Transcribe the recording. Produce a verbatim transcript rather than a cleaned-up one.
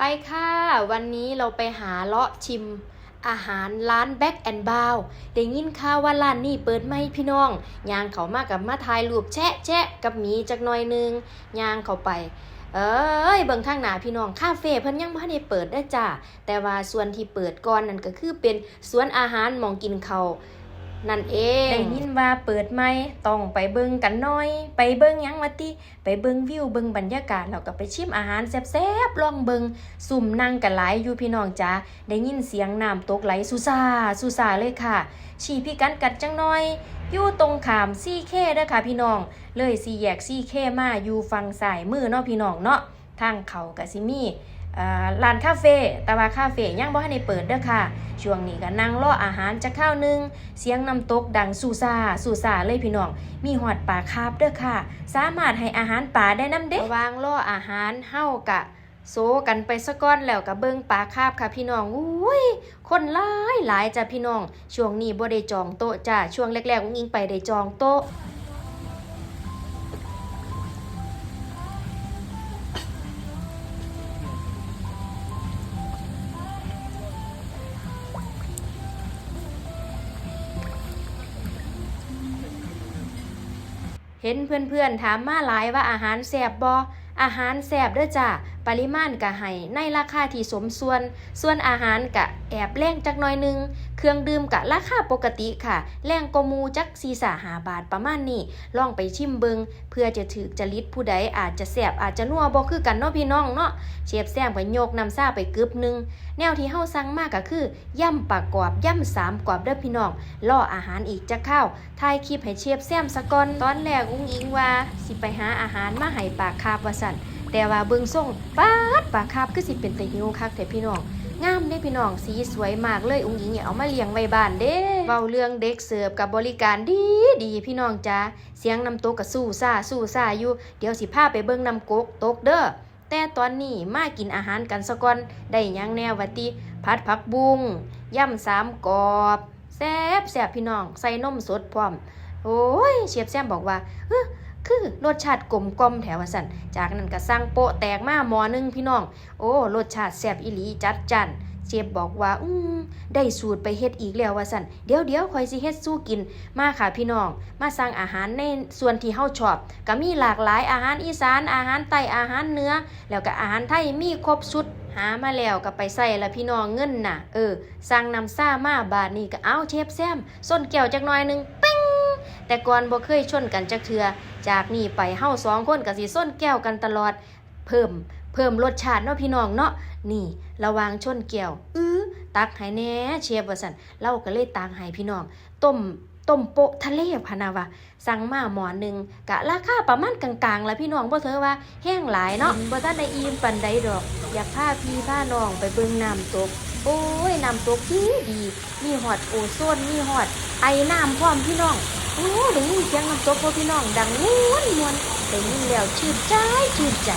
ไปค่ะ วันนี้เราไปหาเลาะชิมอาหารร้าน Black and Brown ได้ยินข่าวว่าร้านนี้เปิดใหม่พี่น้อง ย่างเข้ามากับมาถ่ายรูปแชะแชะกับหมีจักหน่อยหนึ่ง ย่างเข้าไป เอ้ย เบิ่งทางหน้าพี่น้อง คาเฟ่เพิ่นยังบ่ทันได้เปิดเด้อจ้า แต่ว่าส่วนที่เปิดก่อนนั่นก็คือเป็นสวนอาหารหม่องกินข้าวนั่นเอง ได้ยินว่าเปิดใหม่ ต้องไปเบิ่งกันหน่อย ไปเบิ่งหยังวะติ ไปเบิ่งวิว เบิ่งบรรยากาศ แล้วก็ไปชิมอาหารแซ่บๆ ลองเบิ่ง ซุมนั่งก็หลายอยู่พี่น้องจ๋า ได้ยินเสียงน้ำตกไหลสู่ซ่าสู่ซ่าเลยค่ะ ชี้พิกัดกันจักหน่อย อยู่ตรงข้าม ซีเค เด้อค่ะพี่น้อง เลยสี่แยก ซีเค มาอยู่ฝั่งซ้ายมือเนาะพี่น้องเนาะ ทางเข้าก็สิมี เอ่อ ร้านคาเฟ่ แต่ว่าคาเฟ่ยังบ่ทันได้เปิดเด้อค่ะ ช่วงนี้ก็นั่งรออาหารจักคราวหนึ่ง เสียงน้ำตกดังสู่ซ่าสู่ซ่าเลยพี่น้อง มีฮอดปลาคาร์ปเด้อค่ะ สามารถให้อาหารปลาได้นำเด้ ระหว่างรออาหารเฮากะโซกันไปซะก่อน แล้วก็เบิ่งปลาคาร์ปค่ะพี่น้อง อุ้ย คนหลายหลายจ้ะพี่น้อง ช่วงนี้บ่ได้จองโต๊ะจ้า ช่วงแรกๆ อุ๋งอิ๋งไปได้จองโต๊ะ เห็นเพื่อนๆ ถามมาหลายว่าอาหารแซ่บบ่ อาหารแซ่บเด้อจ้า ปริมาณก็ให้ในราคาที่สมส่วน ส่วนอาหารก็แอบแรงจักหน่อยหนึ่ง เครื่องดื่มก็ราคาปกติค่ะ แรงกว่าหมู่จักสี่ซาห้าบาทประมาณนี้ ลองไปชิมเบิ่ง เพื่อจะถืกจริตผู้ใด อาจจะแซ่บอาจจะนัวบ่คือกันเนาะพี่น้องเนาะ เชฟแซมก็ยกน้ำซ่าไปกึบหนึ่ง แนวที่เฮาสั่งมาก็คือ ยำปลากรอบ ยำสามกรอบเด้อพี่น้อง รออาหารอีกจักคราว ถ่ายคลิปให้เชฟแซมซะก่อน ตอนแรกอุ๋งอิ๋งว่าสิไปหาอาหารมาให้ปลาคาร์ปว่าซั่น แต่ว่าเบิ่งทรง ป๊าด ปลาคาร์ปคือสิเป็นตาหิวคักแท้พี่น้อง งามเด้พี่น้อง สีสวยมากเลย อุ๋งอิ๋งอยากเอามาเลี้ยงไว้บ้านเด้ เว้าเรื่องเด็กเสิร์ฟก็บริการดีดีพี่น้องจ๋า เสียงน้ำตกก็สู่ซ่าสู่ซ่าอยู่ เดี๋ยวสิพาไปเบิ่งน้ำกกตกเด้อ แต่ตอนนี้มากินอาหารกันซะก่อน ได้หยังแหน่วะติ ผัดผักบุ้ง ยำสามกรอบ แซ่บแซ่บพี่น้อง ใส่นมสดพร้อม โอ้ย เชฟแซมบอกว่า เฮ้อ คือรสชาติกลมกล่อมแท้ว่าซั่น จากนั้นก็สั่งโป๊ะแตกมาหม้อหนึ่งพี่น้อง โอ้ รสชาติแซ่บอีหลีจัดจ้าน เชฟบอกว่า อืม ได้สูตรไปเฮ็ดอีกแล้วว่าซั่น เดี๋ยวเดี๋ยวข้อยสิเฮ็ดสู่กิน มาค่ะพี่น้อง มาสั่งอาหารในส่วนที่เฮาชอบ ก็มีหลากหลาย อาหารอีสาน อาหารใต้ อาหารเหนือ แล้วก็อาหารไทย มีครบชุด หามาแล้วก็ไปใส่ละพี่น้อง เงินน่ะ เออ สั่งน้ำซ่ามา บาดนี้ก็เอาเชฟแซม ชนแก้วจักหน่อยหนึ่ง ปิ๊ง แต่ก่อนบ่เคยชนกันจักเทื่อ จากนี้ไปเฮาสองคนก็สิชนแก้วกันตลอด เพิ่ม เพิ่มรสชาติเนาะพี่น้องเนาะ นี่ ระหว่างชนแก้ว อื้อ ตักให้แหน่เชฟว่าซั่น ลาวก็เลยตักให้พี่น้อง ต้ม ต้มโป๊ะทะเลพะนะวะ สั่งมาหม้อหนึ่ง กะราคาประมาณกลางๆ ล่ะพี่น้อง บ่ถือว่าแฮงหลายเนาะ กินบ่ทันได้อิ่มปานใดดอก อยากพาพี่พาน้องไปเบิ่งน้ำตก โอ้ย น้ำตกดีดี มีฮอดโอโซน มีฮอดไอน้ำพร้อมพี่น้อง โอ้ ได้ยินเสียงน้ำตกบ่พี่น้อง ดังม่วนม่วน ได้ยินแล้วชื่นใจ ชื่นใจ